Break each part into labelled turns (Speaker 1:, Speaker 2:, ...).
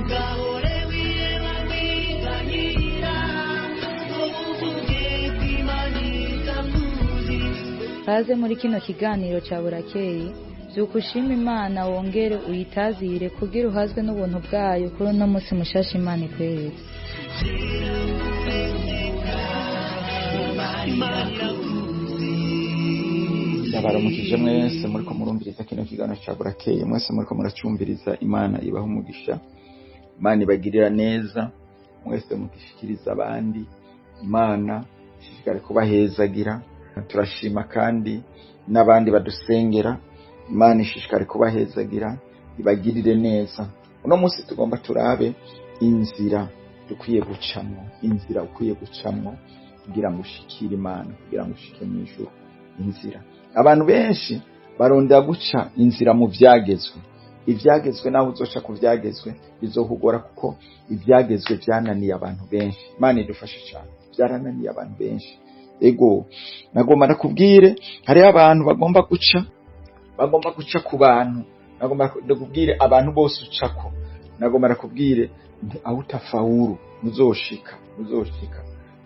Speaker 1: Ntugahore wireba wiganyira ngo uvuge ko Imana itakuzi.
Speaker 2: Kaze muri kino kiganiro cya Burakeye. Byuka ushima Imana, wongere uyitazire kugira uhazwe n'ubuntu bwayo kuri uno munsi mushasha Imana ikweretse.
Speaker 1: Imana irakuzi.
Speaker 3: Ndabaramukije mwese muriko murumviriza kino kiganiro cya Burakeye, mwese muriko muracyumviriza. Imana ibaha umugisha, Imana ibagirira neza, mwese mugishikiriza abandi. Imana ishishikare kubahezagira. Turashima kandi n'abandi badusengera. Imana ishishikare kubahezagira, ibagirire neza. Uno munsi tugomba turabe inzira dukwiye gucamwo, inzira ukwiye gucamwo kugira ngo ushikire Imana, kugira ngo ushike mu ijuru. Inzira abantu benshi barondera guca inzira mu vyagezwe. Ivyagezwe, naho uzoca ku vyagezwe bizokugora, kuko ivyagezwe vyananiye abantu benshi. Imana idufashe cyane, byarananiye abantu benshi. Ego, nagomba ndakubwire, hariho abantu bagomba guca ku bantu. Nagomba ndakubwire, abantu bose ucako, nagomba ndakubwire nti aho utafaulu, muzoshika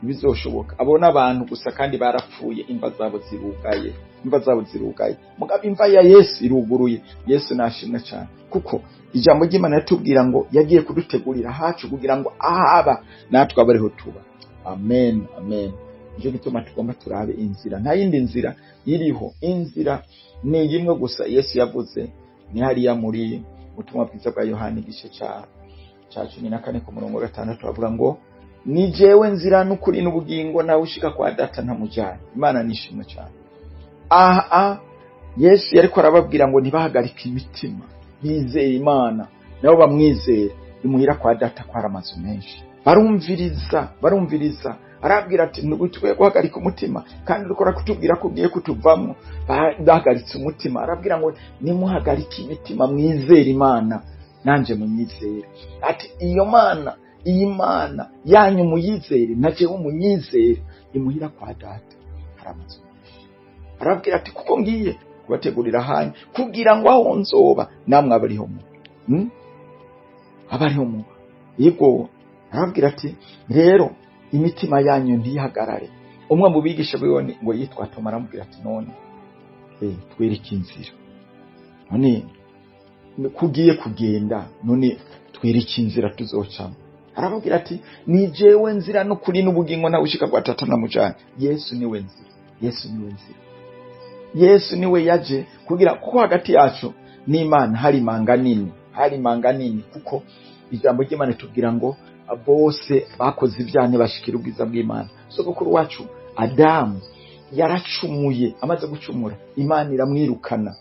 Speaker 3: ntibizoshoboka. Abo n'abantu gusa kandi barapfuye, imva zabo zirugaye, imva zabo zirugaye. Mugabo imva ya Yesu iruguruye. Yesu nashimwe cyane, kuko ijambo ry'Imana yatubwira ngo yagiye kudutegurira hacu kugira ngo ahaba natwe abe ariho tuba. Amen, amen. Nicyo gituma tugomba turabe inzira. Nta yindi nzira iriho, inzira ni imwe gusa Yesu yavuze, ni hariya muri ubutumwa bwiza bwa Yohani igice ca 14 ku murongo wa 6, bavuga ngo: "Ni jewe nzira n'ukuri n'ubugingo, nawe ushika kwa Data ntamujyanye." Imana nishimwe cyane. Aha Yesu yariko arababwira ngo ntibahagarike imitima, bizeye Imana nabo bamwizere. Imuhira kwa Data kwari amazu menshi. Barumviriza, barumviriza. Arabwira ati: "Ntitwe guhagarika umutima kandi uriko kutubwira ko ugiye kutuvamwo." Bahagaritse umutima. Arabwira ngo: "Nimuhagarike imitima, mwizere Imana, nanje munyizere." Ati: "Iyo Mana, iyi Mana yanyu muyizere, na jewe munyizere. Imuhira kwa Data hari amazu menshi." Arabwira ati: "Kuko ngiye kubategurira hanyu, kugira ngo aho nzoba namwe abariho muba." Abariho muba. Yego, arabwira ati: "Rero imitima yanyu ntihagarare." Umwe mu bigisha biwe ngo yitwa Toma aramubwira ati: "None twereke inzira, none kugiye kugenda, none twereke inzira tuzocamo." Arababwira ati: "Ni jewe nzira n'ukuri n'ubugingo, nawe ushika kwa Tata namujanye." Yesu niwe nzira, Yesu niwe nzira, Yesu niwe yaje kugira, kuko hagati yacu n'Imana hari imanga nini, hari imanga nini, kuko ijambo ry'Imana tubwira ngo bose bakoze ibyaha ntibashikira ubwiza bw'Imana. Sogokuru wacu Adamu yaracumuye. Amaze gucumura, Imana iramwirukana,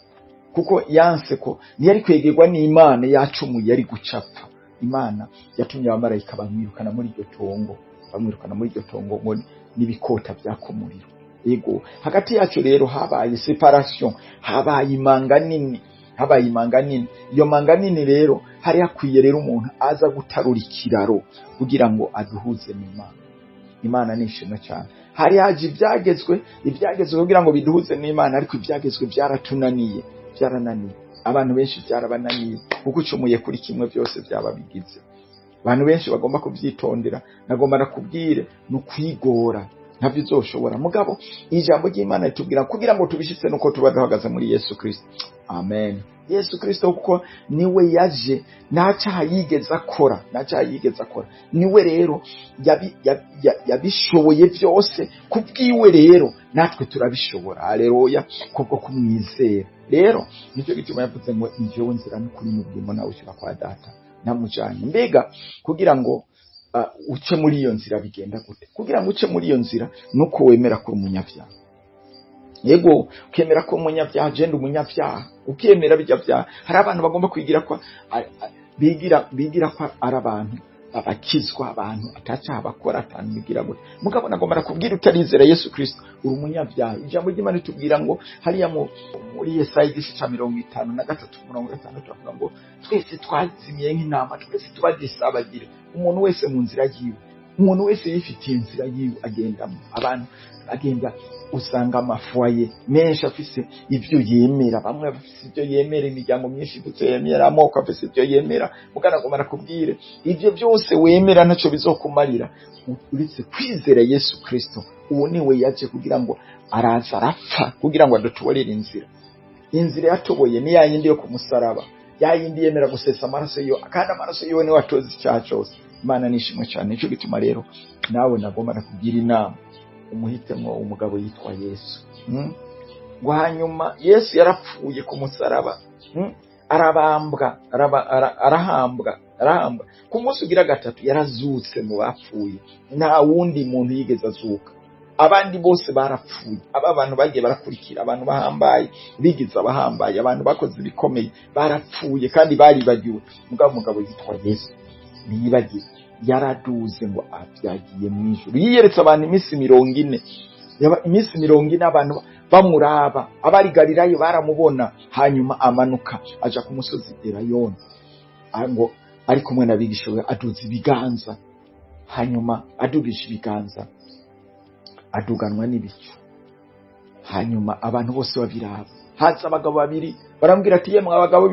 Speaker 3: kuko yanse ko ntiyari kwegerwa n'Imana yacumuye, yari gucapfa. Imana yatumye abamarayika bamwirukana muri iryo tongo, bamwirukana muri iryo tongo ngo n'ibikota byaka umuriro. Ego, hagati yacu rero habaye séparation, habaye imanga nini, habaye imanga nini. Iyo manga nini rero, hari hakwiye rero umuntu aza gutarura ikiraro kugira ngo aduhuze n'Imana. Imana ni ishimwe cyane. Hari haje ibyagezwe, ibyagezwe kugira ngo biduhuze n'Imana, ariko ibyagezwe byaratunaniye, byarananiye abantu benshi, byarabananiye, kuko ucumuye kuri kimwe byose byaba bigize. Abantu benshi bagomba kubyitondera. Nagomba nakubwire, ni ukwigora, ntabyo uzoshobora. Mugabo ijambo ry'Imana ritubwira kugira ngo tubishitse nuko tuba duhagaze muri Yesu Kristo. Amen. Yesu Kristo, kuko niwe yaje, nta cyaha yigeze akora, nta cyaha yigeze akora. Niwe rero yabishoboye byose. Kubwiwe rero natwe turabishobora. Haleluya! Kubwo kumwizera rero, nicyo gituma yavuze ngo: "Ni jewe nzira n'ukuri n'ubugingo, nawe ushika kwa Data namujanye." Mbega kugira ngo uce muri iyo nzira bigenda gute? Kugira ngo uce muri iyo nzira nuko wemera ko uri umunyabyaha. Yego, ukemera ko umunyabyaha, jenda umunyabyaha, ukemera bijya byaha. Hari abantu bagomba kwigira ko bigira ko ari abantu abakizwa, abantu atacyaha bakora, atanu bigira gute. Mugabo nagomba nakubwira, utarizera Yesu Kristo uri umunyabyaha. Ijambo ry'Imana ritubwira ngo hariya muri Yesaya igice ca 53 umurongo 6 avuga ngo: "Twese twazimiye nk'intama, twese tuba disabagira, umuntu wese mu nzira yiwe." Umuntu wese yifitiye inzira yiwe agendamo. Abantu agenda, usanga amafoye menshi afise ivyo yemera, bamwe bafise ivyo yemera, imiryango myinshi ifise ivyo yemera, amoko afise ivyo yemera. Mugana arakubwire, ivyo byose wemera ntaco bizokumarira uretse kwizera Yesu Kristo. Uwo niwe yaje kugira ngo araza arapfa kugira ngo adutuborere inzira. Inzira yatoboye ni ya yindi yo kumusaraba, ya yindi yemera gusesa amaraso yiwe, kandi amaraso yiwe niwe atoza icyaha cyose. Imana nishimwe cyane. Nico gituma rero nawe nagomba nakugira inama, umuhitemo umugabo yitwa Yesu. Ngo hanyuma Yesu yarapfuye ku musaraba, arabambwa, arahambwa. Ku munsi ugira gatatu yarazutse mu bapfuye. Nta wundi muntu yigeze azuka, abandi bose barapfuye. Aba bantu bagiye barakurikira, abantu bahambaye bigize abahambaye, abantu bakoze ibikomeye barapfuye kandi baribagiwe. Mugabo yitwa Yesu ntiyibagiwe, yaraduze ngo abyagiye mu ijuru. Yiyeretse abantu iminsi 40, iminsi 40 abantu bamuraba, abari Galilaya baramubona. Hanyuma amanuka aja ku musozi Elayono, ngo ari kumwe n'abigisha be, aduza ibiganza. Hanyuma adugisha ibiganza, aduganwa n'ibicu. Hanyuma abantu bose babiraba. Haza abagabo babiri barambwira ati, yemwe abagabo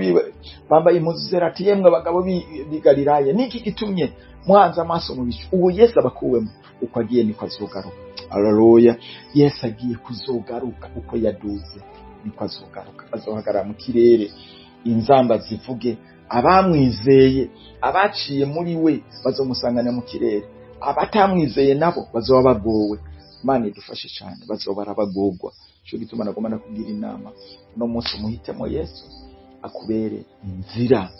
Speaker 3: bambaye impuzu zera, ati yemwe abagabo b'i Galilaya, niki gitumye mwanze amaso mu bicu? Ubu Yesu abakuwemo, uko agiye niko azogaruka. Haleluya! Yesu agiye kuzogaruka, uko yaduze niko azogaruka. Azohagarara mu kirere, inzamba zivuge, abamwizeye abaciye muri we bazomusangana mu kirere, abatamwizeye nabo bazoba bagowe. Imana idufashe cyane, bazoba barabagogwa. Cyo gituma nagomba nakugira inama uno munsi, umuhitemo Yesu akubere inzira,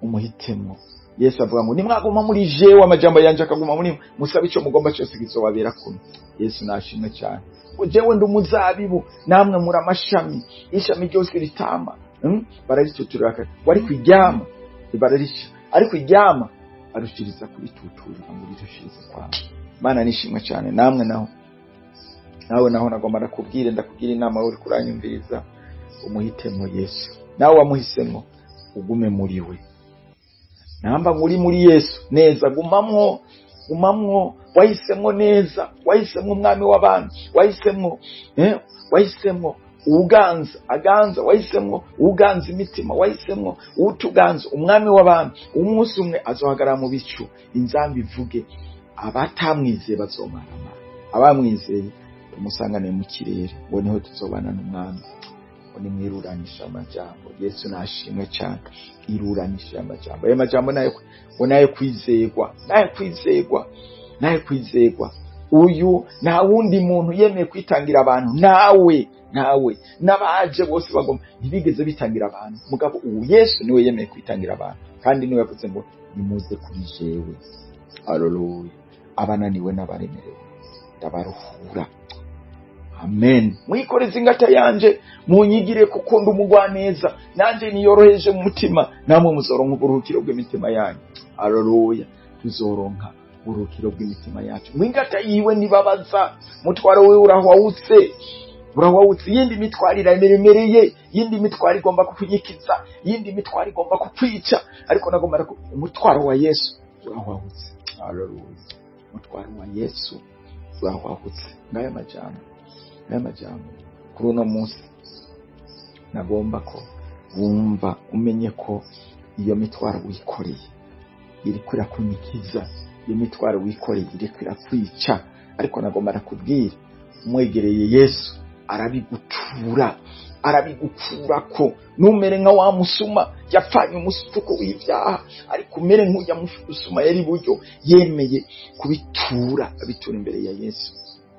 Speaker 3: umuhitemo Yesu. Avuga ngo nimwaguma muri jewe, amajambo yanje akaguma muri, musabe ico mugomba cyose kizobabera kuno. Yesu nashimwe cyane. Ngo jewe ndi umuzabibu, namwe muri amashami, ishami ryose ritama bararituturira, wari kwiryama bararica, ariko iryama arushiriza kurituturira ngo rirushirize kwama. Imana nishimwe cyane. Namwe naho, nawe naho nagomba nakubwire, ndakubwira inama, uri kuranyumviriza, umuhitemo Yesu. Nawe wamuhisemo, ugume muri we. Namba muri Yesu neza, gumamwo, gumamwo. Wahisemo neza, wahisemo umwami w'abantu, wahisemo wahisemo uganza aganza, wahisemo uganza imitima, wahisemo utuganza, umwami w'abantu. Umunsi umwe azohagarara mu bicu, inzamba ivuge, abatamwizeye bazomarama, abamwizeye tumusangane mu kirere, ngo niho tuzobana n'umwami. Ngo nimwiruranisha amajambo. Yesu nashimwe cyane. Iruranisha amajambo, ayo majambo nayo ngo nayo kwizegwa, nayo kwizegwa, nayo kwizegwa. Uyu nta wundi muntu yemeye kwitangira abantu, nawe nawe n'abaje bose bagomba ntibigeze bitangira abantu. Mugabo ubu Yesu niwe yemeye kwitangira abantu, kandi niwe yavuze ngo nimuze kuri jewe. Haleluya! Abananiwe n'abaremerewe ndabaruhura. Amen. Mwikoreze ingata yanje, munyigire kuko ndi umugwaneza, nanje niyoroheje mu mutima, namwe muzoronka uburuhukiro bw'imitima yanyu. Haleluya! Tuzoronka uburuhukiro bw'imitima yacu. Mwingata yiwe nibabaza, mutwaro wiwe urahwawutse, urahwawutse. Yindi mitwaro iraremereye, yindi mitwaro igomba kukunyikiza, yindi mitwaro igomba kukwica, ariko nagomba umutwaro wa Yesu urahwawutse. Haleluya! Umutwaro wa Yesu urahwawutse. Ngaya majambo, ngaya majambo kuri uno munsi nagomba ko wumva, umenye ko iyo mitwaro wikoreye iriko irakunyikiza, iyo mitwaro wikoreye iriko irakwica. Ariko nagomba nakubwira, umwegereye Yesu arabigutura, arabigukurako. Numere nka wa musuma yapfanye umusuko w'ibyaha, ariko umere nk'ujya musuma yari buryo yemeye kubitura, abitura imbere ya Yesu.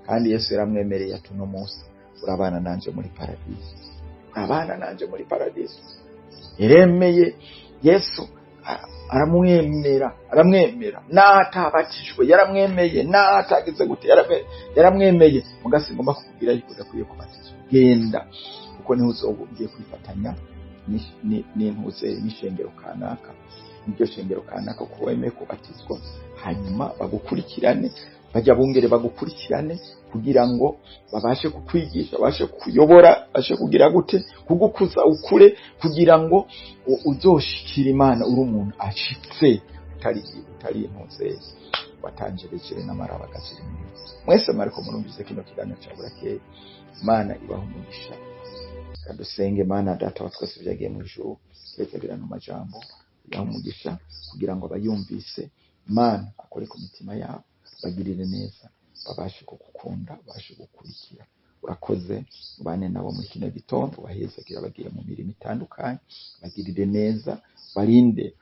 Speaker 3: Kandi Yesu yaramwemereye ati uno munsi urabana nanje muri paradiso, urabana nanje muri paradiso. Yaremeye Yesu aramwemera, aramwemera. N'atabatijwe yaramwemeye, n'atageze gute yaramwemeye. Mugasi ngomba kukubwira yuko udakwiye kubatizwa, genda, kuko niho uzoba ugiye kwifatanya n'intuze n'ishengero kanaka, n'iryo shengero kanaka, kuko wemeye kubatizwa. Hanyuma bagukurikirane, bajya bungere bagukurikirane kugira ngo babashe kukwigisha, babashe kukuyobora, babashe kugira gute, kugukuza ukure, kugira ngo uzoshikire Imana uri umuntu ashitse, utari intuze, Watanjerekere n'amaraba agazira imirimo. Mwese mwariko murumvise kino kiganiro cya Burakeye, Imana ibaha umugisha. Kadusenge. Mana Data wa twese byagiye mu ijuru, reka no majambo ibaha umugisha kugira ngo abayumvise, Mana, akore ku mitima yabo, bagirire neza, babashe kugukunda, babashe gukurikira. Urakoze, ubane nabo muri kino gitondo, bahezagira bagiye mu mirimo itandukanye, bagirire neza, barinde,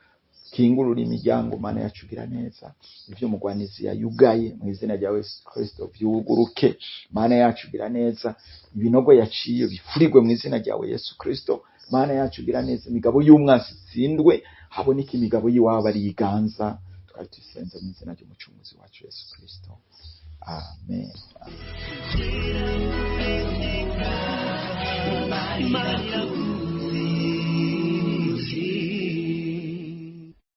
Speaker 3: kingurura imiryango. Mana yacu, ugira neza, ivyo mugwanizi yayugaye, mu izina rya Yesu Kristo vyuguruke. Mana yacu, ugira neza, ibinogo yaciye bifurigwe mu izina ryawe Yesu Kristo. Mana yacu, ugira neza, imigabo y'umwansi itsindwe, haboneke imigabo y'iwabo ari iganza. Twari tusenze mu izina ry'Umucunguzi wacu Yesu Kristo, amen.
Speaker 1: Imana.